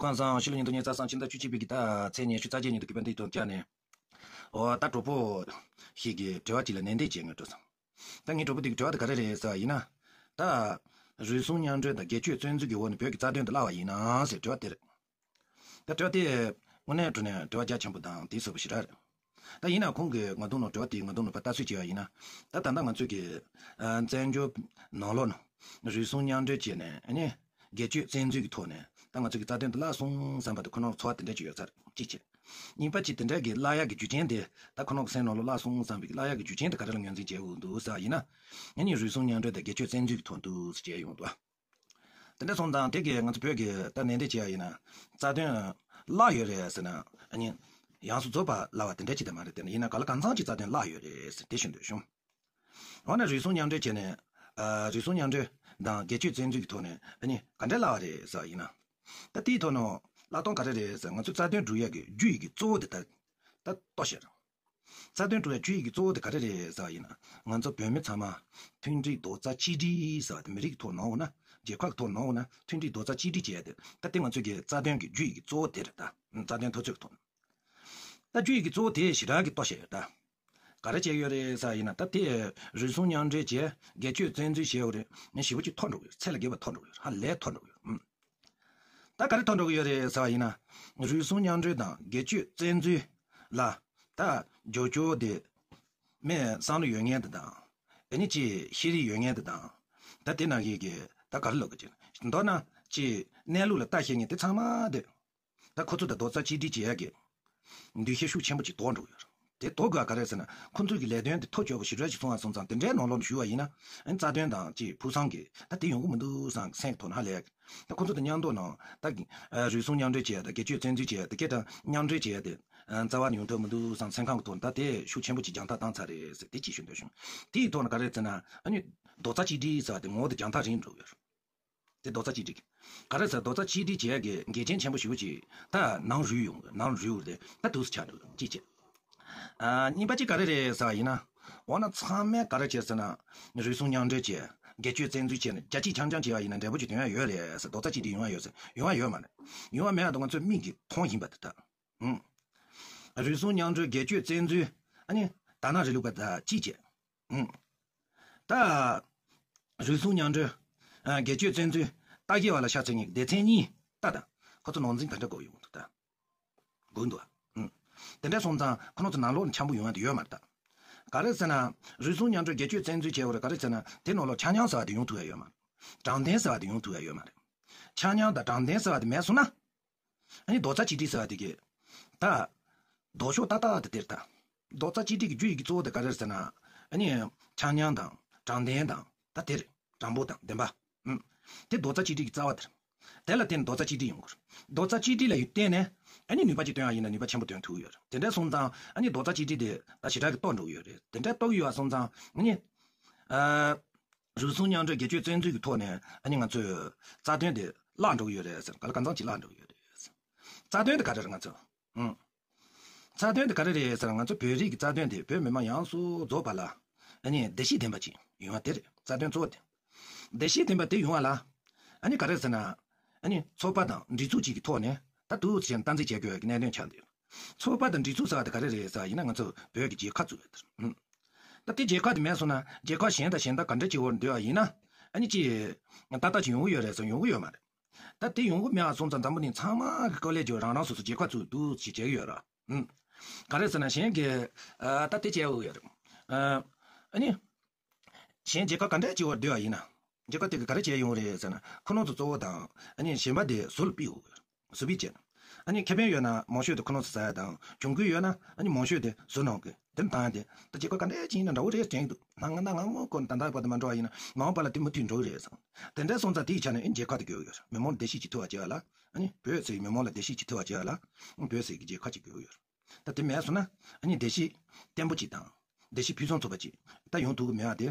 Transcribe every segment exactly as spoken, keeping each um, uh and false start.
ཁམས་བཟང་། ཕྱི་ལོ་ཉིས་སྟོང་ཉི་ཤུ་རྩ་གསུམ་ཕྱི་ཟླ་བཅུ་གཅིག་པའི་གི་ད་ཚེས་ཉི་ཤུ་རྩ་བརྒྱད་ཉིན་དུ་གི་པན་ཏི་དོན་བསྐྱངས་ནས། འོ་ད་གྲོགས་པོ་ཞིག་གིས་དྲི་བ་ཅིག་ལ་ནན་ཏན་བྱས་ངས་འགྲོ་སོང་། ད་ངའི་གྲོགས་པོ་དེ་གི་དྲི་བ་དེ་ག་རེ་རེད་ཟེར་བ་ཡིན་ན། ད་རུལ་སུངས་མཉམ་འབྲེལ་དང་སྒེར་གཅོད་བཙན་འཛུལ་གྱི་འོག་ནས་བོད་ཀྱི་རྩ་དོན་དེ་བརླག་པ་ཡིན་ན་ཟེར་དྲི་བ་དེ་རེད། ད་དྲི་བ་དེ་དངོས་གནས་དྲང་གནས་དྲི་བ་རྒྱ་ཆེན་པོ་དང་དེའི་ཟབ་པོ་ཞེ་དྲག་རེད། ད་ཡིན་ན་ཁོང་གིས་ང་ཚོ་ནང་དྲི་བ་དེ་ང་ཚོ་ནང་ཕར་ལྟ་ཚུལ་བྱས་པ་ཡིན་ན། ད་ད་ལྟ་ང་ཚོས་ཀྱི་ཨ་བཙན་བྱོལ་ནང་ལོགས་ནང་རུལ་སུངས་མཉམ་འབྲེལ་བྱས་ནས་ཨ་ནི་སྒེར་གཅོད་བཙན་འཛུལ་གྱི་ཐོག་ནས་ད་ང་ཚོ་གི་རྩ་དོན་དེ་བརླག་སོང་བསམ་པ་དེ་ཁོ་ནང་ཚོར་བ་དེ་འདྲ་ཅིག་ཡོད་ས་རེད། གཅིག་བྱས། གཉིས་པ་གཅིག་དེ་འདྲ་གི་བརླག་ཡག་གི་རྒྱུ་རྐྱེན་དེ་ད་ཁོ་ནང་སེམས་ནང་ལོགས་བརླག་སོང་བསམ་པའི་བརླག་ཡག་གི་རྒྱུ་རྐྱེན་དེ་ག་རེ་ལ་ངོས་འཛིན་བྱས་ཡོད་འདུག་ཟེར་བ་ཡིན་ན། ཨ་ནི་རུལ་སུངས་མཉམ་འབྲེལ་དང་སྒེར་གཅོད་བཙན་འཛུལ་གྱི་ཐོག་འདུག་ཟེར་བྱས་ཡོང་འདུག་དེ་འདྲ་སོང་ཙང་དེ་གིས་ང་ཚོ་བོད་ཀྱི་ད་ནན་ཏན་བྱས་པ་ཡིན་ན། རྩ་དོན་བརླག་ཡོད་རེད་ཟེར་ན། ཨ་ནི་ཡོངས་སུ་རྫོགས་པ་བརླག་པ་དེ་འདྲ་ཅིག་ད་མ་རེད། དེ་ནི་ཡིན་ན་གང་ལ་གང་འཚམ་ཅིག་རྩ་དོན་བརླག་ཡོད་རེད་ཟེར་དེ་ཞུ་འདོད་བྱུང་། འོ་ན་རུལ་སུངས་མཉམ་འབྲེལ་བྱས་ནས། ཨ་རུལ་སུངས་མཉམ་འབྲེལ་དང་སྒེར་གཅོད་བཙན་འཛུལ་གྱི་ཐོག་ནས་ཨ་ནི་ག་འདྲ་བརླག་པ་རེད་ཟེར་བ་ཡིན་ན། ད་དེའི་ཐོག་ནས་བརླག་སྟངས་ག་རེ་རེད་ཟེར། ང་ཚོས་རྩ་དོན་སྒྲུབ་ཡག་གི་རྒྱུ་ཡི་གི་གཙོ་བོ་དེ་ད་ད་ལྟོས་ཤིག་རྩ་དོན་སྒྲུབ་ཡག་རྒྱུ་ཡི་གི་གཙོ་བོ་དེ་ག་རེ་རེད་ཟེར་བ་ཡིན་ན། ང་ཚོ་བོད་མི་ཚང་མ་མཐུན་སྒྲིལ་རྡོག་རྩ་གཅིག་སྒྲིལ་ཟེར་བ་དེ་མི་རིགས་ཀྱི་ཐོག་ནང་འོ་ན། རྒྱལ་ཁབ་ཀྱི་ཐོག་ནང་འོ་ན། མཐུན་སྒྲིལ་རྡོག་རྩ་གཅིག་སྒྲིལ་བྱས་ཏེ། ད་དེ་ང་ཚོའི་གི་རྩ་དོན་གྱི་རྒྱུ་ཡི་གི་གཙོ་བོ་དེ་རེད། ད་རྩ་དོན་འཐབ་རྩོད་ཀྱི་ཐོག་ནས། ད་རྒྱུ་ཡི་གི་གཙོ་བོ་དེ་ཞེ་དྲག་གི་ལྟོས་ཤིག་ཡོད་ད། ག་རེ་བྱས་ཡོད་རེད་ཟེར་བ་ཡིན་ན། ད་དེ་རུལ་སུངས་མཉམ་འབྲེལ་བྱས་སྒེར་གཅོད་བཙན་འཛུལ་བྱས་ཡོད་རེད། ནས་ཞེ་པོ་ཅིག་མཐོ་འགྲོ་གི་ཡོད། ཚད་ལས་བརྒལ་བ་མཐོ་འགྲོ་གི་ཡོད། ཧ་ལས་མཐོ་འགྲོ་གི་ཡོད། ཨུམ། ད་ག་རེ་མཐོ་འགྲོ་གི་ཡོད་རེད་ཟེར་བ་ཡིན་ན། རུལ་སུངས་མཉམ་འབྲེལ་དང་སྒེར་གཅོད་བཙན་འཛུལ་ལ་ད་རྒྱབ་སྐྱོར་དེ་མི་བསམ་བློ་ཡོད་མཁན་དེ་དང་། ཨ་ནི་ཅིག་ཤེས་རིག་ཡོད་མཁན་དེ་དང་། ད་དེ་ནང་བཞིན་གྱི་ད་ག་རེ་ལབ་དགོས་ཀྱི། མདོར་ན་ཅིག་གནས་ལུགས་ལ་ལྟ་ཤེས་མཁན་དེ་ཚང་མ་དེ། ད་ཁོ་ཚོ་དང་རྡོག་རྩ་གཅིག་སྒྲིལ་བྱེད་ཡག་གི་འདུ་ཤེས་ཤུགས་ཆེན་པོ་ཅིག་དོར་འགྲོ་གི་ཡོད་རེད། དེ་དོར་དགོས་ག་རེ་ཟེར་ན། ཁོ་ཚོ་གི་ལས་དོན་དེ་ཐག་ཆོད་པོ་ཞེ་དྲག་ཅིག་སོང་བ་སོང་ཙང་། དེ་འདྲའི་ནང་ལོགས་ནས་ཞུགས་པ་ཡིན་ན། ཨ་ནི་རྩ་དོན་དང་ཅིག་ཕུགས་བསམ་གྱི་ད་དེ་ཡོང་གི་མི་འདུག་བསམ་སེམས་ཐོག་ནས་ཧ་ལས། ད་ཁོ་ཚོ་དང་མཉམ་དུ་ནང་ད་གི་ཨ་རུལ་སུངས་མཉམ་འབྲེལ་བྱས་ཡ་དང་སྒེར་གཅོད་བཙན་འཛུལ་བྱས་ཡ་དེ་གས་དང་མཉམ་འབྲེལ་བྱས་ཡ་དེ་ཨ་རྩ་བ་ནས་ཡོང་ཐུབ་མི་འདུག་བསམ་སེམས་ཁམས་ཀྱི་ཐོག་ནས་ད་དེ་ཤུགས་ཆེན་པོ་ཅིག་རྒྱང་ཐག་བཏང་ཚར་རེད་ཟེར་དེ་ཅིག་ཞུ་འདོད་བྱུང་། དེའི་ཐོག་ནས་ག་རེ་ཟེར་ན། ཨ་ནི་རྡོག་རྩ་གཅིག་སྒྲིལ་ཟེར་བ་དེ་ངོ་བོ་དེ་རྒྱང་ཐག་རིང་འགྲོ་གི་ཡོད་རེད། དེ་རྡོག་རྩ་གཅིག་སྒྲིལ། ག་རེ་ཟེར། རྡོག་རྩ་གཅིག་སྒྲིལ་བྱེད་ཡག་གི་འགལ་རྐྱེན་ཆེན་པོ་ཞེ་པོ་ཅིག་ད་ནང་རུལ་ཡོང་གི། ནང་རུལ་བ་དེ་ད་དུས་སུ་ཆགས་འགྲོ་གི་གཅིག་བྱས། ཨ་གཉིས་པ་གཅིག་ག་རེ་རེད་ཟེར་བ་ཡིན་ན། འོ་ན་ཚང་མས་ག་རེ་བྱས་ཟེར་ན། རུལ་སུངས་མཉམ་འབྲེལ་བྱས། སྒེར་གཅོད་བཙན་འཛུལ་བྱས་ནས་རྒྱ་སྐྱེད་རྐྱང་རྐྱང་བྱས་པ་ཡིན་ན་འབྲས་བུ་ཅིག་ཐོན་ཡག་ཡོད་རེད་ཟེར། རྡོག་རྩ་གཅིག་སྒྲིལ་ཡོང་ཡག་ཡོད་ཟེར། ཡོང་ཡག་ཡོད་མ་རེད། ཡོང་ཡག་མེད་ཡག་དེ་ང་ཚོས་མིག་གིས་མཐོང་བཞིན་པ་དེ་ད། ཨུང་། རུལ་སུངས་མཉམ་འབྲེལ་སྒེར་གཅོད་བཙན་འཛུལ། ཨ་ནི་དར་ནག་རིང་ལུགས་པ་དང་གཅིག་བྱས། ཨུང་། ད་རུལ་སུངས་མཉམ་འབྲེལ། ཨ་སྒེར་གཅོད་བཙན་འཛུལ། ལྟ་གི་བ་ལ་ཤ་ཚ་གཉིས་སྡེ་ཚན་གཉིས་ལྟ་དང་། ཁོ་ཚོ་ནང་འཛིང་ག་འདྲ་དགོས་ཡོང་འདུག་ད། དགོས་འདུག་ཨུང་། དེ་འདྲ་སོང་ཙང་ཁོ་ཚོ་ནང་ལོགས་ནས་འཆམ་པོ་ཡོང་ཡག་དེ་ཡོད་མ་རེད་ད། ག་རེ་ཟེར་ན། རུལ་སུངས་མཉམ་འབྲེལ་སྒེར་གཅོད་བཙན་འཛུལ་བྱས་པ་རེད། ག་རེ་ཟེར་ན་དེ་ནང་ལོགས་ཆ་མཉམ་ཟེར་བ་དེ་ཡོང་ཐུབ་ཡག་ཡོད་མ་རེད། དྲང་བདེན་ཟེར་བ་དེ་ཡོང་ཐུབ་ཡག་ཡོད་མ་རེད། ཆ་མཉམ་དང་དྲང་བདེན་ཟེར་བ་དེ་མེད་སོང་ན། ཨ་ནི་རྡོག་རྩ་གཅིག་སྒྲིལ་ཟེར་བ་དེ་གི་ད་ལྡོག་ཕྱོགས་ཏག་ཏག་དེ་དེ་རེད་ད། རྡོག་རྩ་གཅིག་སྒྲིལ་གྱི་རྒྱུ་ཡི་གི་གཙོ་བོ་དེ་ག་རེ་རེད་ཟེར་ན། ཨ་ནི་ཆ་མཉམ་དང་དྲང་བདེན་དང་ད་དེ་རེད། དྲང་པོ་དང་བདེན་པ། ཨུམ། དེ་རྡོག་རྩ་གཅིག་སྒྲིལ་གྱི་རྩ་བ་དེ་རེད། དེ་ལ་བརྟེན་ནས་རྡོག་རྩ་གཅིག་སྒྲིལ་ཡོང་གི་རེད། རྡོག་རྩ་གཅིག་སྒྲིལ་ལ་བརྟེན་ནས་ཨ་ནི་ནུས་པ་ཅིག་བཏོན་ཡག་ཡིན་ན་ནུས་པ་ཆེན་པོ་བཏོན་ཐུབ་ཀྱི་ཡོད་རེད། དེ་འདྲ་སོང་ཙང་ཨ་ནི་རྡོག་རྩ་གཅིག་སྒྲིལ་དེ་ད་ཞེ་དྲག་གི་རྟོགས་འགྲོ་གི་ཡོད་རེད། དེ་འདྲ་རྟོགས་ཀྱི་ཡོད་པ་སོང་ཙང་ཨ་ནི། ཨ། རུལ་སུངས་མཉམ་འབྲེལ་སྒེར་གཅོད་བཙན་འཛུལ་གྱི་ཐོག་ནས་ཨ་ནི་ང་ཚོས་རྩ་དོན་དེ་བརླག་འགྲོ་གི་ཡོད་རེད་ཟེར། ག་ལ་གང་འཚམ་ཅིག་བརླག་འགྲོ་གི་ཡོད་རེད་ཟེར། རྩ་དོན་དེ་ག་རེ་རེད་ང་ཚོ། ཨང་། རྩ་དོན་དེ་ག་རེ་རེད་ཟེར་ན། ང་ཚོ་བོད་རིགས་ཀྱི་རྩ་དོན་དེ་བོད་མི་མང་ཡོངས་སུ་རྫོགས་པ་ལ་ཨ་ནི་བདེ་སྐྱིད་ལྡན་པ་ཅིག་ཡོང་བ་དེ་རེད། རྩ་དོན་གཙོ་བོ་དེ། བདེ་སྐྱིད་ལྡན་པ་དེ་ཡོང་བ་ལ་ཨ་ནི་ག་རེ་ཟེར་ན། ཨ་ནི་ཚོགས་པ་དང་སྒྲིག་འཛུགས་གཅིག་གི་ཐོག་ནས་ད་འདུག་ཟེར་ནས་སྟངས་འཛིན་བྱེད་དགོས་པའི་གནད་དོན་ཆགས་འདུག་ཚོགས་པ་དང་སྒྲིག་འཛུགས་ཟེར་བ་དེ་ག་རེ་རེད་ཟེར་བ་ཡིན་ན། ང་ཚོ་བོད་ཀྱི་རྒྱལ་ཁབ་བཙུགས་ཡོད་དེ་རེད། ཨང་། ད་དེ་རྒྱལ་ཁབ་དེ་མེད་སོང་ན་རྒྱལ་ཁབ་གཞན་དང་གཞན་དང་ག་འདྲ་བྱེད་དགོས་འདོད་པ་ཡིན་ན། ཨ་ནི་ཅི། ཏག་ཏག་ཅིག་ཡོང་གི་ཡོད་རེད་ཟེར། ཡོང་གི་ཡོད་མ་རེད། ད་དེ་ཡོང་གི་མེད་པ་སོང་ཙང་འཛམ་བུ་གླིང་ཚང་མ་གི་ཀོ་ལེ་ཇི་རང་རང་སོ་སོ་རྒྱལ་ཁབ་བཙུགས་འདུག་ཅེས་བྱེད་ཀྱི་ཡོད་རེད། ཨུམ། ག་རེ་ཟེར་ན་གཞན་གྱི། ཨ། ད་དེ་བྱེད་འོས་ཡོད་རེད། ཨ། ཨ་ནི། གཞན་རྒྱལ་ཁབ་ག་འདྲ་བྱེད་འོས་འདོད་པ་ཡིན་ན། རྒྱལ་ཁབ་དེ་གི་ག་རེ་བྱེད་ཡོང་རེད་ཟེར་ན། ཁོ་རང་ཚོ་གཙོ་བོ་དང་ཨ་ནི་གཞན་པ་དེ་ཟུར་ལ་ཕུད་འོས་ཡོད་རེད། བཟོ་པའི་ཆེད། ཨ་ནི་ཁེ་ཕན་ཡོད་ན་མང་ཤོས་དེ་ཁོ་རང་ཚོ་ཟ་ཡ་དང་། གྱོང་གུན་ཡོད་ན་ཨ་ནི་མང་ཤོས་དེ་བཟོ་གནང་གི་དེ་བཏང་ཡ་དེ། ད་རྒྱལ་ཁབ་ག་འདྲ་ཅིག་ཡིན་ན་འདྲ་བོ་རེད་དྲན་གྱི་འདུག་ང་ང་ང་མོ་ཁོ་ད་ལྟ་བར་དུ་མ་འགྲོ་བ་ཡིན་ན་མ་འོངས་པ་ལ་དེ་མུ་མཐུད་འགྲོ་གི་རེད་བསམ། དེ་འདྲ་སོང་ཙང་དེའི་ཆ་ནས་ཨ་ནི་རྒྱལ་ཁབ་དེ་དགོས་ཀྱི་ཡོད་རེད། མི་མང་བདེ་སྐྱིད་ཅིག་ཐོབ་པ་བྱེད་ཡ་ལ། ཨ་ནི་བོད་ཟེར་བའི་མི་མང་ལ་བདེ་སྐྱིད་ཅིག་ཐོབ་པ་བྱེད་ཡ་ལ། ཨ་ནི་བོད་ཟེར་གྱི་རྒྱལ་ཁབ་ཅིག་དགོས་ཀྱི་ཡོད་རེད། ད་དེ་མེད་སོང་ན་ཨ་ནི་བདེ་སྐྱིད་བརྟན་པོ་ཅིག་དང་། བདེ་སྐྱིད་ཕུན་སུམ་ཚོགས་པ་ཅིག་ད་ཡོང་ཐུབ་ཀྱི་མེད་པ་དེ་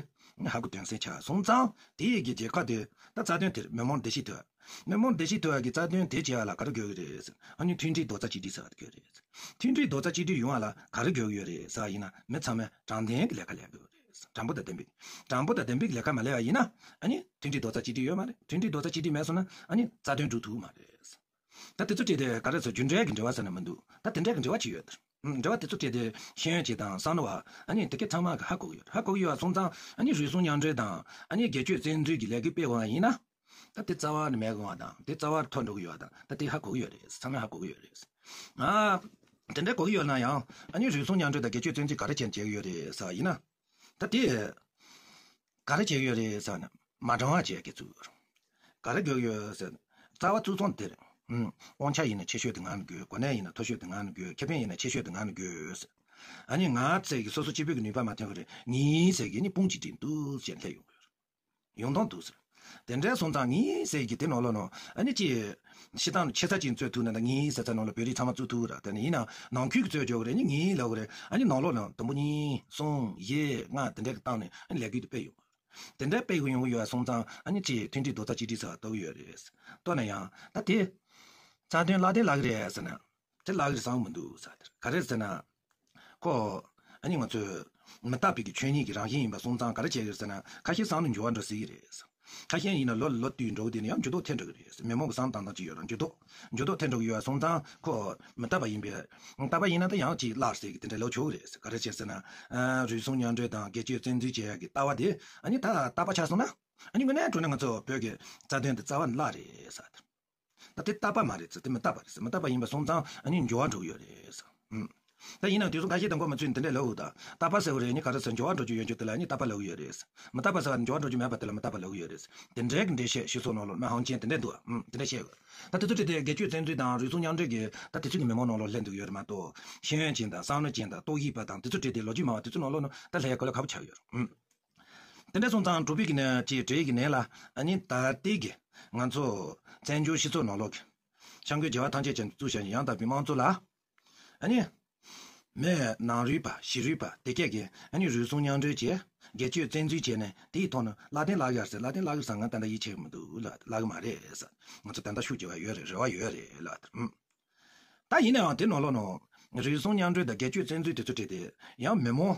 ཧ་གོ་དོན་གསལ་ཆགས་སོང་ཙང་། དེ་ཡི་གི་རྒྱལ་ཁབ་དེ་ད་རྩ་དོན་དེར་མི་མང་བདེ་སྐྱིད་ཐོབ། མི་མང་བདེ་སྐྱིད་ཐོབ་ཡ་གི་རྩ་དོན་དེ་བྱེད་ཡ་ལ་ག་རེ་དགོས་ཀྱི་རེད་ཟེར། ཨ་ནི་མཐུན་སྒྲིལ་རྡོག་རྩ་གཅིག་སྒྲིལ་ཟེར་བ་དེ་དགོས་ཀྱི་རེད། མཐུན་སྒྲིལ་རྡོག་རྩ་གཅིག་སྒྲིལ་ཡོང་བ་ལ་ག་རེ་དགོས་ཀྱི་ཡོད་རེད་ཟེར་བ་ཡིན་ན། མི་ཚང་མས་དྲང་བདེན་གྱི་ལས་ཀ་ལས་དགོས་ཀྱི་རེད། དྲང་པོ་དང་བདེན་པའི། དྲང་པོ་དང་བདེན་པའི་ལས་ཀ་མ་ལས་པ་ཡིན་ན། ཨ་ནི་མཐུན་སྒྲིལ་རྡོག་རྩ་གཅིག་སྒྲིལ་ཡོད་མ་རེད། མཐུན་སྒྲིལ་རྡོག་རྩ་གཅིག་སྒྲིལ་མེད་སོང་ན་ཨ་ནི་རྩ་དོན་སྒྲུབ་ཐུབ་ཀྱི་མ་རེད། ད་དེ་ཚོ་བྲིས་ཏེ་ག་རེ་ཟེར། རྒྱུ་འབྲས་ཀྱི་འབྲེལ་བ་ཟེར་ན་མི་འདུག་ད་དེ་འདྲ་གི་འབྲེལ་བ་ཅིག་ཡོད་དེ། ཨུམ། འབྲེལ་བ་དེ་ཚོ་བྲིས་ཏེ་ཤེས་ཡོན་ཅན་དང་བསམ་བློ་བ་ཨ་ནི་དེ་གའི་ཚང་མ་གི་ཧ་གོ་གི་ཡོད། ཧ་གོ་གི་ཡོད་པ་སོང་ཙང་ཨ་ནི་རུལ་སུངས་མཉམ་འབྲེལ་དང་ཨ་ནི་སྒེར་གཅོད་བཙན་འཛུལ་གྱི་ལས་འགུལ་སྤེལ་བ་ཡིན་ན། ད་དེ་རྩ་བ་ནས་མེད་དགོས་པ་དང་། དེ་རྩ་བར་ཐོན་འགྲོ་གི་ཡོད་པ་དང་། ད་དེ་ཧ་གོ་གི་ཡོད་རེད། ཚང་མས་ཧ་གོ་གི་ཡོད་རེད། ཨ། དེ་འདྲ་གོ་གི་ཡོད་ན་ཡང་ཨ་ནི་རུལ་སུངས་མཉམ་འབྲེལ་དང་སྒེར་གཅོད་བཙན་འཛུལ་ག་རེ་བྱས་ནས་བྱེད་ཀྱི་ཡོད་རེད་ཟེར་བ་ཡིན་ན། ད་དེ་ག་རེ་བྱེད་ཀྱི་ཡོད་རེད་ཟེར་ན། མ་དྲང་བ་བྱེད་ཀྱི་ཚུལ། ག་རེ་དགོས་ཀྱི་ཡོད་ཟེར་ན། རྩ་བ་གཙོ་བཟུང་དེ་རེད། ཨུམ། དབང་ཆ་ཡིན་ན་ཆེ་ཤོས་དེ་ང་ལ་དགོས། གོ་གནས་ཡིན་ན་མཐོ་ཤོས་དེ་ང་ལ་དགོས། ཁེ་ཕན་ཡིན་ན་ཆེ་ཤོས་དེ་ང་ལ་དགོས་ཟེར། ཨ་ནི་ང་ཟེར་གྱི་སོ་སོ་གཅིག་པུས་ཀྱི་ནུས་པ་མ་ཐོན་གྱི་རེད། ངའི་ཟེར་གྱི་ནི་དཔུང་གཅིག་སྒྲིལ་འདུག་ཅེས་སླེབས་ཡོང་གི་རེད། ཡོང་སྟངས་འདུག་ཟེར། དེ་འདྲ་སོང་ཙང་ངའི་ཟེར་གྱི་དེ་ནང་ལོགས་ནང་ཨ་ནི་ཅི། སྤྱིར་བཏང་ཆེ་ས་ཅིག་རྩོད་ཐུབ་ན། ད་ངའི་ཟེར་ས་ནང་ལ་བོད་རིགས་ཚང་མ་རྩོད་ཐུབ་ར། དེ་ནི་ཡིན་ན་ནང་ཁུལ་གྱི་རྩོད་རྒྱག་གི་རེད། ཨ་ནི་ངའི་ལབ་གི་རེད། ཨ་ནི་ནང་ལོགས་ནང་དུམ་བུ་གཉིས་གསུམ་བཞི་ལྔ་དེ་འདྲ་གི་སྟེང་ནས་ཨ་ནི་ལས་འགུལ་དེ་སྤེལ་ཡོང་། དེ་འདྲ་སྤེལ་དགོས་ཡོང་གི་ཡོད་པ་སོང་ཙང་ཨ་ནི་ཅི་མཐུན་སྒྲིལ་རྡོག་རྩ་གཅིག་སྒྲིལ་ཟེར་བ་གཏོར་གི་ཡོད་རེད། གཏོར་ན་ཡང་ད་དེ་རྩ་དོན་ལག་དེབ་ལག་གི་རེད་ཟེར་ན། དེ་ལག་གི་རེད་བསམ་གི་མི་འདུག་ཟེར། ག་རེ་ཟེར་ན། ཁོ། ཨ་ནི་ང་ཚོས་མི་རྟག་པའི་གི་ཆོས་ཉིད་ཀྱི་རང་བཞིན་ཡིན་པ་སོང་ཙང་ག་རེ་བྱེད་ཀྱི་རེད་ཟེར་ན། ཁ་ཤས་བསམ་བློ་འགྱུར་བ་འགྲོ་སྲིད་ཀྱི་རེད། ཁ་ཤས་ཡིན་ན་ལོ་ལ་ལོ་དུས་འགྲོ་གི་དེ་ནི་ཡང་འགྱུར་ལྡོག་ཐེབས་འགྲོ་གི་རེད། མི་མང་གི་བསམ་བཏང་སྟངས་ཅིག་ཡོད་ར། འགྱུར་ལྡོག་འགྱུར་ལྡོག་ཐེབས་འགྲོ་གི་ཡོད་པ་སོང་ཙང་ཁོ་མི་རྟག་པ་ཡིན་པས། རྟག་པ་ཡིན་ན་ད་ཡང་ཅིག་བརླག་སྲིད་ཀྱི་དེ་འདྲ་ལོ་ཆོག་གི་རེད། ག་རེ་བྱས་ཟེར་ན། ཨ། རུལ་སུངས་མཉམ་འབྲེལ་དང་སྒེར་གཅོད་བཙན་འཛུལ་བྱེད་ཡག་གི་ལྟ་བ་དེ་ཨ་ནི་ད་རྟག་པ་ཆགས་སོང་ན། ཨ་ནི་དངོས་གནས་དྲང་གནས་ང་ཚོ་བོད་ཀྱི་རྩ་དོན་དེ་རྩ་བ་ནས་བརླག་རེད་ཟེར། ད་དེ་རྟག་པ་མ་རེད་ཟེར། དེ་མི་རྟག་པ་རེད་ཟེར། མི་རྟག་པ་ཡིན་པ་སོང་ཙང་ཨ་ནི་འགྱུར་བ་འགྲོ་གི་ཡོད་རེད་ཟེར། ཨུམ། ད་ཡིན་ནའང་དུས་ཚོད་ཁ་ཤས་དང་གོ་མ་ཚུད་འདི་འདྲ་ལབ་ཡོད། ད་རྟག་པ་ཟེར་བ་རེད། ཨ་ནི་ག་རེ་ཟེར། འགྱུར་བ་འགྲོ་རྒྱུ་ཡོད་རྒྱུ་དེ་ལ་ཨ་ནི་རྟག་པ་ལབ་ཀྱི་ཡོད་རེད་ཟེར། མི་རྟག་པ་ཟེར་བ་འགྱུར་བ་འགྲོ་རྒྱུ་མེད་པ་དེ་ལ་མི་རྟག་པ་ལབ་ཀྱི་ཡོད་རེད་ཟེར། དེ་འདྲའི་གི་འགྲེལ་བཤད་སྤྱི་ཚོགས་ནང་ལོགས་ན་ཧང་ཅན་དེ་འདྲ་འདུག་ཨ། ཨུམ། དེ་འདྲ་བཤད་དགོས། ད་དེ་ཚོ་བྲིས་ཏེ་སྒེར་གཅོད་བཙན་འཛུལ་དང་རུལ་སུངས་མཉམ་འབྲེལ་གྱི་ད་དེ་ཚོ་གི་མི་མང་ནང་ལོགས་སླེབས་འདུག་ཡོད་རེད་མ་གཏོགས། ཤེས་ཡོན་ཅན་དང་བསམ་བློ་ཅན་དང་རྟོག་ཞིབ་པ་དང་དེ་ཚོ་བྲིས་ཏེ་ལོ་རྒྱུས་མང་བ་དེ་ཚོ་ནང་ལོགས་ན་ད་སླེབས་ཡ་གོ་ལ་ཁག་པོ་ཆགས་ཡོད་རེད། ཨུམ། དེ་འདྲ་སོང་ཙང་གྲུབ་པའི་གི་ནས་ཀྱི་གྲས་ཀྱི་ནས་ལ་ཨ་ནི་ད་ལྟའི་གི་ང་ཚོ་བཙན་བྱོལ་སྤྱི་ཚོགས་ནང་ལོགས་ཀྱི་བྱ་འགུལ་བྱ་བ་ཐམས་ཅད་ཅན་དུ་བཙུགས་བཞག་ནས་ཡང་དག་པའི་དམངས་གཙོ་ལ་ཨ་ནི་མི་ནང་རུལ་པ་ཕྱི་རུལ་པ་དེ་གས་ཀྱི་ཨ་ནི་རུལ་སུངས་མཉམ་འབྲེལ་བྱས། སྒེར་གཅོད་བཙན་འཛུལ་བྱས་ནས་དེའི་ཐོག་ནས་ལག་དེབ་ལག་ཡར་ཟེར། ལག་དེབ་ལག་ཡར་ཟེར་ང་ད་ལྟ་ཡིད་ཆེས་མི་འདུག་ལ་ལག་གི་མ་རེད་ཟེར། ང་ཚོ་ད་ལྟ་ཤུགས་རྒྱབ་པ་ཡོད་རེད། རེ་བ་ཡོད་རེད་ལ། ཨུམ། ད་ཡིན་ནའང་དེ་ནང་ལོགས་ནང་རུལ་སུངས་མཉམ་འབྲེལ་དང་སྒེར་གཅོད་བཙན་འཛུལ་དེ་ཚོ་བྲིས་ཏེ་ཡང་མི་མང་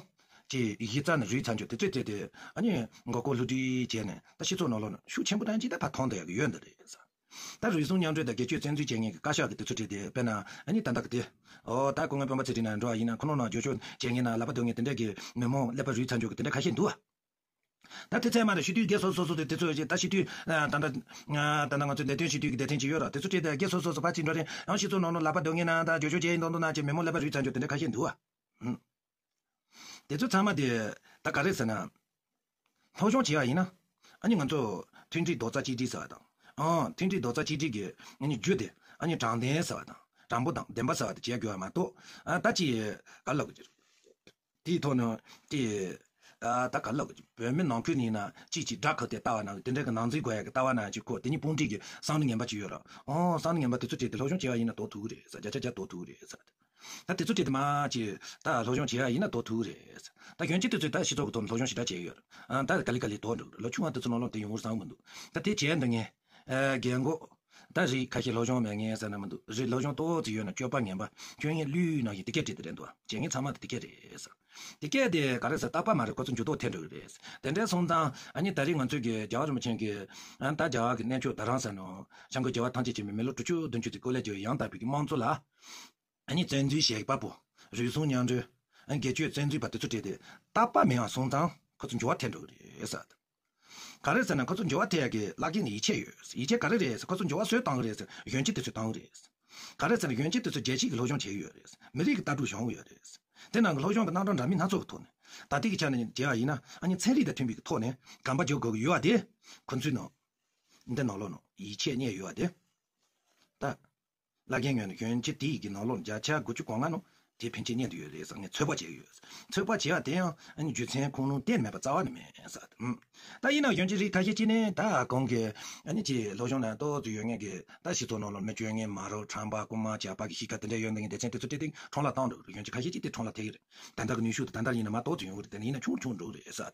གི་གཞི་རྩ་ནས་རུལ་ཚར་འཇོག་དེ་ཚོ་བྲིས་ཏེ་ཨ་ནི་མགོ་སྐོར་བསླུ་བྲིད་བྱས་ནས་ད་སྤྱི་ཚོགས་ནང་ལོགས་ནང་ཤུགས་ཆེན་པོ་དང་ཅིག་ད་ཕར་ཐོན་བསྡད་ཡག་གི་ཡོད་འདི་རེད་ཟེར། ད་རུལ་སུངས་མཉམ་འབྲེལ་དང་སྒེར་གཅོད་བཙན་འཛུལ་བྱེད་མཁན་གྱི་བཀའ་ཤག་གི་དེ་ཚོ་བྲིས་ཏེ། དཔེར་ན་ཨ་ནི་ད་ལྟ་གི་དེ། ཨོ་ད་སྐུ་ངོ་སྤེན་པ་ཚེ་རིང་ནང་འགྲོ་བ་ཡིན་ན་ཁོ་རང་ནང་རྒྱབ་སྐྱོར་བྱེད་མཁན་ན་ལག་པ་སྡོད་མཁན་དེ་འདྲ་གི་མི་མང་ཀླད་པ་རུལ་ཚར་འཇོག་གི་དེ་འདྲ་ཁ་ཤས་འདུག་ཨ། ད་དེ་ཚད་མ་རེད། སྤྱི་འཐུས་སྒེར་སོ་སོ་སོ་དེ་དེ་ཚོ་ད་སྤྱི་འཐུས་ད་ད་ད་ང་ཚོ་འདས་དོན་སྤྱི་འཐུས་ཀྱི་སྡེ་ཚན་ཅིག་ཡོད་ར། དེ་ཚོ་བྲིས་ཏེ་སྒེར་སོ་སོ་སོ་ཕར་ཕྱིན་འགྲོ་རན་ཡང་སྤྱི་ཚོགས་ནང་ལ་ལག་པ་སྡོད་མཁན་ན་ད་རྒྱབ་སྐྱོར་བྱེད་ཡིན་མདོག་མདོག་ན་ཅིག་མི་མང་ཀླད་པ་རུལ་ཚར་འཇོག་དེ་འདྲ་ཁ་ཤས་འདུག་ཨ། དེ་ཚོ་ཚང་མ་དེ་ད་ག་རེ་ཟེར་ན། སློབ་སྦྱོང་བྱེད་ཡ་ཡིན་ན། ཨ་ནི་ང་ཚོ་མཐུན་སྒྲིལ་རྡོག་རྩ་གཅིག་སྒྲིལ་ཟེར་བ་དང་། ཨང་། མཐུན་སྒྲིལ་རྡོག་རྩ་གཅིག་སྒྲིལ་གྱི་ཨ་ནི་རྒྱུ་དེ་ཨ་ནི་དྲང་བདེན་ཟེར་བ་དང་དྲང་པོ་དང་བདེན་པ་ཟེར་བ་དེ་བྱེད་དགོས་པ་མ་གཏོགས། ཨ་ད་ཅི་ག་ལབ་དགོས་ཀྱི་རེད། དེའི་ཐོག་ནས་དེ་ཨ་ད་ག་ལབ་དགོས་ཀྱི། བོད་མི་ནང་ཁུལ་ནས་ཡིན་ན་གཅིག་གཅིག་དགྲ་ཁ་གཏད་ལྟ་བ་ན་དེ་འདྲ་གི་ནང་འཛུལ་དགོས་ཡ་གི་ལྟ་བ་ན་ཅིག་ཁོ་དེ་གཉིས་དཔུང་སྒྲིག་གི་བསམ་བློ་ངན་པ་ཅིག་ཡོད་ར། ཨང་། བསམ་བློ་ངན་པ་དེ་ཚོ་བྲིས་ཏེ་སློབ་སྦྱོང་བྱེད་ཡ་ཡིན་ན་ཏོག་ཐུག་གི་རེད་ཟེར། བརྒྱ་ཆ་བརྒྱ་ཏོག་ཐུག་གི་རེད་ཟེར། ད་དེ་ཚོ་བྲིས་ཏེ་མ་ཅིག་ད་སློབ་སྦྱོང་བྱེད་ཡ་ཡིན་ན་ཏོག་ཐུག་རེད། ད་གཞོན་སྐྱེས་དེ་ཚོས་ད་སྤྱི་ཚོགས་ཀྱི་ཐོག་ནས་སློབ་སྦྱོང་ཞེ་དྲག་བྱས་ཡོད་རེད། ཨ་ད་ག་ལེ་ག་ལེ་དོར་འགྲོ་གི་རེད། ལོ་ཆུང་བ་དེ་ཚོ་ནང་ལོགས་དེ་ཡོང་བར་བསམ་གི་མི་འདུག་ད་དེ་བྱས་འདི་ངས་ཨ་རྒན་གོག་ད་རིགས་ཁ་ཤས་སློབ་སྦྱོང་མེད་མཁན་ཟེར་ན་མི་འདུག་རིགས་སློབ་སྦྱོང་ཏོག་ཙམ་ཡོད་ན་སྤྱོད་པ་ངན་པ་སྤྱོད་ངན་ལུས་ནང་བཞིན་དེ་སྐད་བྲིས་ཏེ་རེད་འདུག་བྱེད་མཁན་ཚང་མ་དེ་དེ་སྐད་རེད་ཟེར། དེ་སྐད་དེ་ག་རེ་ཟེར། རྟག་པ་མ་རེད། ཁོ་ཚོ་འགྱུར་ལྡོག་ཐེབས་འགྲོ་གི་རེད། དེ་འདྲ་སོང་ཙང་ཨ་ནི་ད་རེས་ང་ཚོས་ཀྱི་རྒྱལ་བ་རིན་པོ་ཆེ་གི་ཨ་ད་རྒྱལ་བ་གི་གནས་མཆོག་དྷ་རམ་ས་ནང་བྱ་འགུལ་བྱ་བ་ཐམས་ཅད་བྱེད་མི་མི་ལོ་དྲུག་ཅུ་བདུན་ཅུ་ཙམ་སྐོར་ལས་ཀྱི་ཡང་དག་པའི་གི་དམངས་གཙོ་ལ། ཨ་ནི་བཙན་འཛུལ་བྱེད་པ་པོ། རུལ་སུངས་མཉམ་འབྲེལ། ཨ་ནི་སྒེར་གཅོད་བཙན་འཛུལ་པ་དེ་ཚོ་བྲིས་ཏེ་རྟག་པ་མེད་པ་སོང་ཙང་ཁོ་ཚོ་འགྱུར་བ་ཐེབས་འགྲོ་གི་རེད་ཟེར། ག་རེ་ཟེར་ན་ཁོ་ཚོ་འགྱུར་བ་ཐེབས་ཡ་གི་བླ་རྒན་ནི་ཡིད་ཆེས་ཡོད། ཡིད་ཆེས་ག་རེ་རེད་ཟེར། ཁོ་ཚོ་འགྱུར་བ་སུས་བཏང་གི་རེད་ཟེར། གཞོན་སྐྱེས་དེ་ཚོས་བཏང་གི་རེད། ག་རེ་ཟེར་ན་གཞོན་སྐྱེས་དེ་ཚོ་རྒྱལ་སྤྱིའི་གི་སློབ་སྦྱོང་བྱེད་ཀྱི་ཡོད་རེད། མི་རིགས་ཀྱི་ལྟ་གྲུབ་སྦྱོང་གི་ཡོད་རེད། དེ་ནང་གི་སློབ་སྦྱོང་གི་རྣམ་གྲངས་འདྲ་མིན་སྣ་ཚོགས་ཀྱི་ཐོག་ནས་ད་ལྟའི་གི་ཆ་ནས་བྱས་པ་ཡིན་ན་ཨ་ནི་ཚན་རིག་དང་མཐུན་པའི་གི་ཐོག་ནས་གོམ་པ་རྒྱག་དགོས་ཀྱི་ཡོད་པ་དེ་ཁོ་ཚོའི་ནང་འདི་ནང་ལོགས་ནང་ཡིད་ཆེས་རྙེད་ཡོད་པ་དེ། ད། བླ་རྒན་ངོས་ནས་གཞོན་སྐྱེས་དེའི་གི་ནང་ལོགས་བརྒྱ་ཆ་དགུ་བཅུ་གོ་ལྔ་ནང་དེ་ཕན་ཆད་རྙེད་དུ་ཡོད་རེད་ཟེར་ངས་ཚོད་དཔག་བྱས་ཡོད། ཚོད་དཔག་བྱས་པ་དེ་ཡང་ཨ་ནི་རྒྱུ་མཚན་ཁུངས་ལུང་གཏན་མེད་པ་རྩ་བ་ནས་མེད་ཟེར། ཨུམ། ད་ཡིན་ནའང་གཞོན་སྐྱེས་རིགས་ཁ་ཤས་ཅིག་ནས་ད་གོང་གི་ཨ་ནི་ཅིག་སློབ་སྦྱོང་ལ་ཏོག་ཙམ་ཡོད་མཁན་གྱི་ད་སྤྱི་ཚོགས་ནང་ལ་མི་སྤྱོད་མཁན་མ་རབས་ཁྲམ་པ་རྐུན་མ་ཇག་པ་གི་གཤིས་ཀ་དེ་འདྲ་ཡོད་མཁན་གྱི་སྡེ་ཚན་དེ་ཚོ་སྤྲད་དེ་ཁྲོམ་ལ་བཏང་འགྲོ་གི་རེད། གཞོན་སྐྱེས་ཁ་ཤས་ཅིག་དེ་ཁྲོམ་ལ་ཐེག་གི་རེད། ད་ལྟ་གི་ནུས་ཤུགས་དེ་ད་ལྟ་ཡིན་ན་མ་ཏོག་ཙམ་ཡོང་གི་རེད། དེ་ནས་ཡིན་ན་ཆུང་ཆུང་འགྲོ་གི་རེད་ཟེར།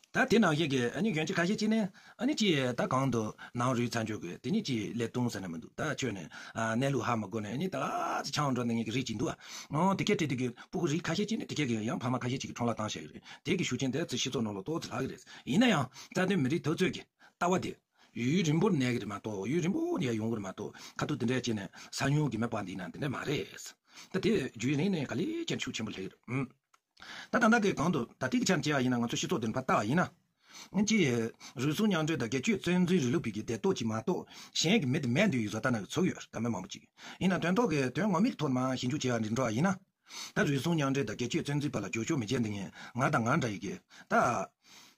ད་དེ་ནང་བཞིན་གྱི་ཨ་ནི་གཞོན་སྐྱེས་ཁ་ཤས་ཅིག་ནས་ཨ་ནི་ཅིག་ད་གང་དུ་ནང་རུལ་ཚར་འཇོག་གི་དེ་ནི་ཅིག་ལས་སྟོང་ཟེར་ན་མི་འདུག་ད་ཁྱོད་ནས་ཨ་གནས་ལུགས་ཧ་མ་གོ་ནས་ཨ་ནི་ད་ཅིག་ཆང་འགྲོ་ནས་ངེད་ཀྱི་རིགས་ཅིག་འདུག་ཨ། ཨོ་དེ་སྐད་བྲིས་དེ་གི་སྤུ་གུ་རིགས་ཁ་ཤས་ཅིག་ནས་དེ་སྐད་གི་ཡང་ཕ་མ་ཁ་ཤས་ཅིག་གི་ཁྲོམ་ལ་བཏང་བཞག་གི་རེད། དེ་གི་ཤུགས་རྐྱེན་དེ་ཚོ་སྤྱི་ཚོགས་ནང་ལ་ཏོག་ཙམ་ལྷག་གི་རེད། ཡིན་ན་ཡང་རྩ་དོན་མི་རིགས་འཐབ་རྩོད་ཀྱི་ལྟ་བ་དེ་ ཡུན་རིང་པོར་གནས་ཀྱི་རེད་མ་གཏོགས། ཡུན་རིང་པོ་ནས་ཡོང་གི་རེད་མ་གཏོགས། ཁ་ཐུག་དེ་འདྲ་བྱས་ནས་ས་ཉུང་གི་མེད་པ་འདི་ན་དེ་འདྲ་མ་རེད། ད་དེ་རྒྱུན་རིང་ནས་ག་ལེ་བྱས་ཤུགས་ཆེན་པོ་སླེབས་ཀྱི་རེད། ཨུམ། ད་ད་ལྟ་གི་གོང་དུ་ད་ལྟའི་གི་ཆ་ནས་བྱས་པ་ཡིན་ན། ང་ཚོ་སྤྱི་ཚོགས་འདི་ནས་ཕར་བལྟ་བ་ཡིན་ན། ཅི། རུལ་སུངས་མཉམ་འབྲེལ་དང་སྒེར་གཅོད་བཙན་འཛུལ་རིང་ལུགས་པའི་གི་སྡེ་ཐོག་ཅིག་མ་གཏོགས་གཞན་གྱི་མི་དེ་མེད་འདུག་ཡོད་བཟོ་ལྟ་ན་ཚོར་ཡོད། ད་མི་མང་པོ་ཅིག་ཡིན་ན་དོན་ཐོག་གི་དོན་ངོ་མའི་ཐོག་ནས་མར་ཞིབ་འཇུག་བྱས་པ་འདི་འགྲོ་བ་ཡིན་ན། ད་རུལ་སུངས་མཉམ་འབྲེལ་དང་སྒེར་གཅོད་བཙན་འཛུལ་བར་ལ་འགྱོད་སྐྱོ་མི་བྱེད་མཁན་ང་དང་ང་འདྲ་ཡི་གི་ད་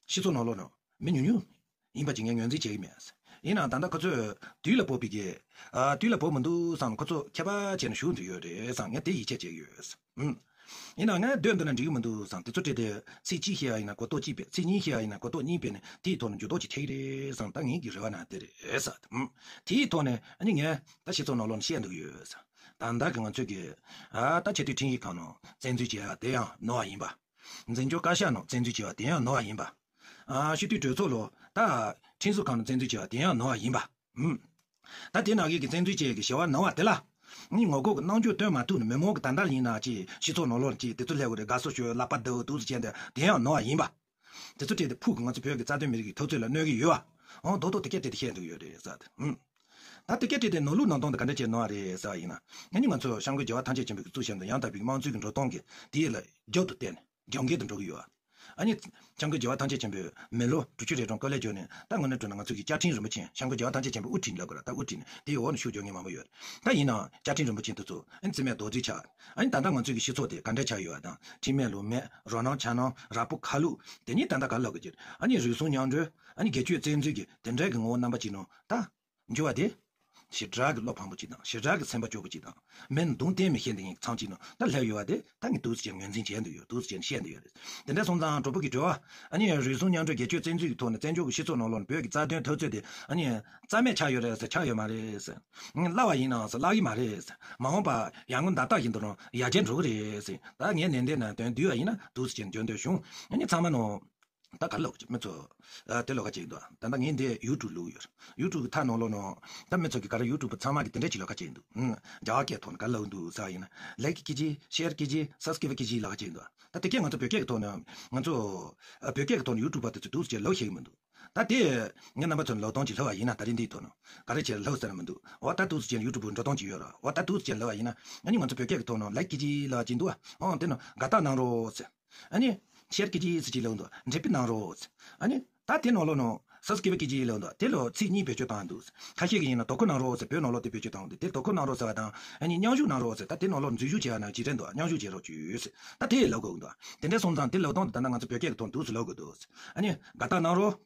སྤྱི་ཚོགས་ནང་ལོགས་ནང་མི་ཉུང་ཉུང་ཡིན་པ་ཅིག་ངས་ངོས་འཛིན་བྱེད་ཀྱི་མེད། ཡིན་ནའང་ད་ལྟ་ཁོ་ཚོས་དུས་ལ་བབ་པའི་གི། ཨ། དུས་ལ་བབ་མི་འདུག་བསམ། ཁོ་ཚོ་ཁྱད་པར་བྱས་ནས་བཞུགས་འདུག་ཡོད་རེད་བསམ། ངས་དེ་ཡིད་ཆེས་བྱེད་ཀྱི་ཡོད། ཨུམ། ཡིན་ནའང་ངས་སྡོད་འདི་ན་འགྲིག་གི་མི་འདུག་བསམ། དེ་ཚོ་བྲིས་ཏེ་ཚིག་གཅིག་བཤད་པ་ཡིན་ན་གོ་རྟོགས་གཅིག་སྤེལ། ཚིག་གཉིས་བཤད་པ་ཡིན་ན་གོ་རྟོགས་གཉིས་སྤེལ་ནས་དེའི་ཐོག་ནས་འགྱུར་ལྡོག་ཅིག་ཐེབས་ཀྱི་རེད་བསམ། ད་ངའི་གི་རེ་བ་ན་དེ་རེད་བསམ། ཨུམ། དེའི་ཐོག་ནས་ཨ་ནི་ངས་ད་སྤྱི་ཚོགས་ནང་ལོགས་ནས་བཤད་འདུག་ཡོད་བསམ། ད་ལྟ་གི་ང་ཚོས་གི། ཨ། ད་ཆེས་མཐོའི་ཁྲིམས་ཞིབ་ཁང་ནང་བཙན་འཛུལ་བྱས་པ་དེ་ཡང་ནོར་བ་ཡིན་པ། འཛིན་སྐྱོང་བཀའ་ཤག་ནང་བཙན་འཛུལ་བྱས་པ་དེ་ཡང་ནོར་བ་ཡིན་པ། ཨ། སྤྱི་འཐུས་གྲོས་ཚོགས་ལ་ད་ཁྲིམས་བཟོ་ཁང་ནང་བཙན་འཛུལ་བྱས་པ་དེ་ཡང་ནོར་བ་ཡིན་པ། ཨུམ། ད་དེ་ནང་གི་གི་བཙན་འཛུལ་བྱས་ཀྱི་བྱ་བ་ནོར་བ་དེ་ལ། ནི་ངོ་རྒོལ་གྱི་རྣམ་འགྱུར་སྟོན་མ་ཐུབ་ནས། མི་མང་གི་ད་ལྟ་ཡིན་ན་ཅིག་སྤྱི་ཚོགས་ནང་ལོགས་ཅིག་དེ་ཚོ་སླེབས་དགོས་རེད། དགའ་བསུ་ཞུ། ལག་པ་རྡབ། འདུག་སེ་བྱས་ནས་དེ་ཡང་ནོར་བ་ཡིན་པ། དེ་ཚོ་བྲིས་ཏེ་ཕུགས་ཀྱི་ང་ཚོ་བོད་ཀྱི་རྩ་དོན་མི་རིགས་ཀྱི་འཐབ་རྩོད་ལ་གནོད་ཀྱི་ཡོད་པ། འོ། རྡོག་རྡོག་དེ་སྐད་བྲིས་ཏེ་བཤད་འདུག་ཡོད་རེད་ཟེར་ཏེ། ཨུམ། ད་དེ་སྐད་བྲིས་ཏེ་ནོར་ལུག་ནང་དོན་དེ་ག་འདྲ་བྱས་ནོར་བ་རེད་ཟེར་བ་ཡིན་ན། ཨ་ནི་ང་ཚོ་སྐྱབས་མགོན་རྒྱལ་བ་ཐམས་ཅད་མཁྱེན་པའི་གཙོ་བྱས་ནས་ཡང་དག་པའི་དམངས་གཙོའི་གི་འགྲོ་སྟངས་ཀྱི་དེ་ལ་རྒྱབ་ཏུ་བསྟན་ནས་རྒྱབ་འགལ་དུ་འགྲོ་གི་ཡོད་པ། ཨ་ནི་སྐྱབས་མགོན་རྒྱལ་བ་ཐམས་ཅད་མཁྱེན་པས་མི་ལོ་དྲུག་ཅུ་རེ་གྲངས་དཀའ་ལས་བརྒྱབ་ནས། ད་དངོས་གནས་དྲང་གནས་ང་ཚོ་གི་བཅའ་ཁྲིམས་རིན་པོ་ཆེ། སྐྱབས་མགོན་རྒྱལ་བ་ཐམས་ཅད་མཁྱེན་པས་དབུ་ཁྲིད་ལབ་དགོས་ར། ད་དབུ་ཁྲིད་ནས་དེའི་འོག་ནས་ཤུགས་རྒྱག་མཁན་མང་པོ་ཡོད། ད་ཡིན་ནའང་བཅའ་ཁྲིམས་རིན་པོ་ཆེ་དེ་ཚོ་ཨ་ནི་རྩིས་མེད་རྡོག་རྫིས་ཆགས། ཨ་ནི་ད་ལྟ་ང་ཚོའི་གི་སྤྱི་ཚོགས་དེ་ག་འདྲ་ཆགས་ཡོད་པ་དང་། ཁྲིམས་མེད་ལུགས་མེད། རོ་སྣང་ཆ་སྣང་། རགས་པོ་ཁ་ལུག་དེ་ཉིད་ད་ལྟ་ག་ལབ་དགོས་ཀྱི། ཨ་ནི་རུལ་སུངས་མཉམ་འབྲེལ། ཨ་ནི་སྒེར་གཅོད་བཙན་འཛུལ་གྱི་དེ་འདྲ་གི་ངོ་བོ་རྣམ་པ་ཅིག་ནང་ད་འགྱུར་བ་དེ། ཞེ་དྲག་གི་བློ་ཕམ་པོ་ཅིག་དང་། ཞེ་དྲག་གི་སེམས་པ་སྐྱོ་པོ་ཅིག་དང་། མི་གདོང་གཏན་མི་ཤེས་འདི་ངེད་ཚང་གཅིག་ནང་ད་སླེབས་ཡོད་པ་དེ། ད་ངས་འདུག་སེ་བྱས་ངོས་འཛིན་བྱས་འདུག་ཡོད། འདུག་སེ་བྱས་བཤད་འདུག་ཡོད་རེད། དེ་འདྲ་སོང་ཙང་གྲོགས་པོ་གི་དྲི་བ། ཨ་ནི་རུལ་སུངས་མཉམ་འབྲེལ་སྒེར་གཅོད་བཙན་འཛུལ་གྱི་ཐོག་ནས་བཙན་བྱོལ་གྱི་སྤྱི་ཚོགས་ནང་ལོགས་ནས་བོད་ཀྱི་རྩ་དོན་འཐབ་རྩོད་དེ་ཨ་ནི་རྩ་མེད་ཆགས་ཡོད་རེད་ཟེར། ཆགས་ཡོད་མ་རེད་ཟེར། ངས་བརླག་པ་ཡིན་ནའང་ཟེར། བརླག་གི་མ་རེད་ཟེར། མ་འོངས་པ་ཡར་ངོའི་ཟླ་ལྟར་བཞིན་དུ་ཡར་རྒྱས་འགྲོ་གི་རེད་ཟེར། ད་ངས་ནན་ཏན་ནན་དོན་བསྡུས་པ་ཡིན་ན་འདུག་སེ་བྱས་འཇོན་འདོད་བྱུང་། ཨ་ནི་ཚང་མ་ནང་། ད་ག་རེ་ལབ་དགོས་ཀྱི། མི་ཚོ། ཨ། དེ་ལབ་ཁ་ཅིག་འདུག། ད་ལྟ་ངས་འདི་ཡུ་ཊུབ་བླུགས་ཡོད། ཡུ་ཊུབ་གི་ཐད་ནང་ལོགས་ནང་ད་མི་ཚོ་གི་ག་རེ། ཡུ་ཊུབ་པ་ཚང་མ་གི་དེ་འདྲ་ཅིག་ལབ་ཁ་ཅིག་འདུག། ཨུམ། རྒྱ་གར་སྐད་ཐོག་ནས་ག་རེ་ལབ་འདུག་ཟེར་བ་ཡིན་ན། ལའིཀ་ཀྱི་ཅིག། ཤེར་ཀྱི་ཅིག། སབ་སི་ཀི་རབ་ཀྱི་ཅིག་ལབ་ཁ་ཅིག་འདུག། ད་དེ་སྐད་ང་ཚོ་བོད་སྐད་ཀྱི་ཐོག་ནས། ང་ཚོ། ཨ། བོད་སྐད་ཀྱི་ཐོག་ནས་ཡུ་ཊུབ་པ་དེ་ཚོས་འདུག་སེ་བྱས་ལབ་ཤེས་ཀྱི་མི་འདུག། ད་དེ་ངས་རྣམ་པ་ཚོ་ནས་ལབ་སྟངས་ཅིག་ལབ་པ་ཡིན་ན། ད་རིང་འདིའི་ཐོག་ནས་ག་རེ་བྱས་ལབ་ཟེར་ན་མི་འདུག། འོ། ད་འདུག་སེ་བྱས་ཡུ་ཊུབ་འགྲོ་སྟངས་ཅིག་ཡོད་ར། འོ། ད་འདུག་སེ་བྱས་ལབ་པ་ཡིན་ན། ཨ་ནི་ང་ཚོ་བོད་སྐད་ཀྱི་ཐོག་ནས་ལའིཀ་ཀྱི་ཅིག་ལབ་ཅིག་འདུག། ཨ། འོ། དེ་ནས་དགའ་རྟགས་གནང་རོགས་ཟེར། ཨ་ནི་ཤེར་ཀྱི་ཅིག་ཟེར་ཅིག་ལབ་འདུག། འབྲེལ་མཐུད་གནང་རོགས་ཟེར། ཨ་ནི་ད་དེ་ནང་ལོགས་ནང་སབ་སི་ཀི་རབ་ཀྱི་ཅིག་ལབ་འདུག། དེ་ལ་ཚིག་གཉིས་བེད་སྤྱོད་བཏང་འདུག། ཁ་ཤས་ཀྱིས་ཡིན་ན་དོ་ཁུར་གནང་རོགས་ཟེར། བོད་ནང་ལོགས་དེ་བེད་སྤྱོད་བཏང་འདུག། དེ་དོ་ཁུར་གནང་རོགས་ཟེར་བ་དང་། ཨ་ནི་མཉམ་ཞུགས་གནང་རོགས་ཟེར། ད་དེ་ནང་ལོགས་འཛུལ་ཞུགས་བྱས་པ་ན་ཅིག་རེད་འདུག། མཉམ་ཞུགས་བྱེད་རོགས་བྱོས་ཟེར། ད་དེ་ལབ་དགོས་འདུག། དེ་འདྲ་སོང་ཙང་དེ་ལབ་སྟངས་དེ་ད་ལྟ་ང་ཚོ་བོད་སྐད་ཀྱི་ཐོག་འདུག་སེ་ལབ་དགོས་འདུག། ཨ་ནི་དགའ་རྟགས་གནང་རོགས།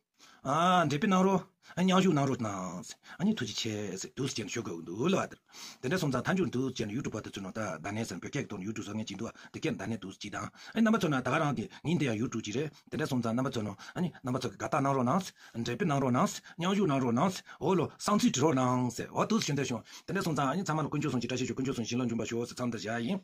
ཨ། འབྲེལ་མཐུད་གནང་རོགས། ཨ། མཉམ་ཞུགས་གནང་རོགས་གནང་ཟེར། ཨ་ནི་ཐུགས་རྗེ་ཆེ་ཟེར་འདུག་སེ་བྱས་ནས་ཞུ་དགོས་འདུག་ལབ་པ་དེ། དེ་འདྲ་སོང་ཙང་མཐའ་མཇུག་འདུག་སེ་བྱས་ནས་ཡུ་ཊུབ་པ་དེ་ཚོ་ནང་ད་ད་ནས་ཟེར། བོད་སྐད་ཀྱི་ཐོག་ནས་ཡུ་ཊུབ་བཟོ་མཁན་ཅིག་འདུག། དེ་སྐད་ད་ནས་འདུག་སེ་བྱས་དང་། ཨ་ནི་རྣམ་པ་ཚོ་ནས་ད་ག་རང་གི་ཉིན་དེ་ཡང་ཡུ་ཊུབ་ཅིག་རེད། དེ་འདྲ་སོང་ཙང་རྣམ་པ་ཚོ་ནང་། ཨ་ནི་རྣམ་པ་ཚོ་གི་དགའ་རྟགས་གནང་རོགས་གནང་ཟེར། འབྲེལ་མཐུད་གནང་རོགས་གནང་ཟེར། མཉམ་ཞུགས་གནང་རོགས་གནང་ཟེར། འོ་ལོ་བསམ་ཚུལ་བྲི་རོགས་གནང་ཟེར། འོ་འདུག་སེ་བྱས་ནས་ཞུ། དེ་འདྲ་སོང་ཙང་ཨ་ནི་ཚང་མ་ལ་དཀོན་མཆོག་གསུམ་བྱིན་རླབས་འབྱུང་བར་ཤོག་ཟེར་མཚམས་འདིར་བཞག་ཡིན།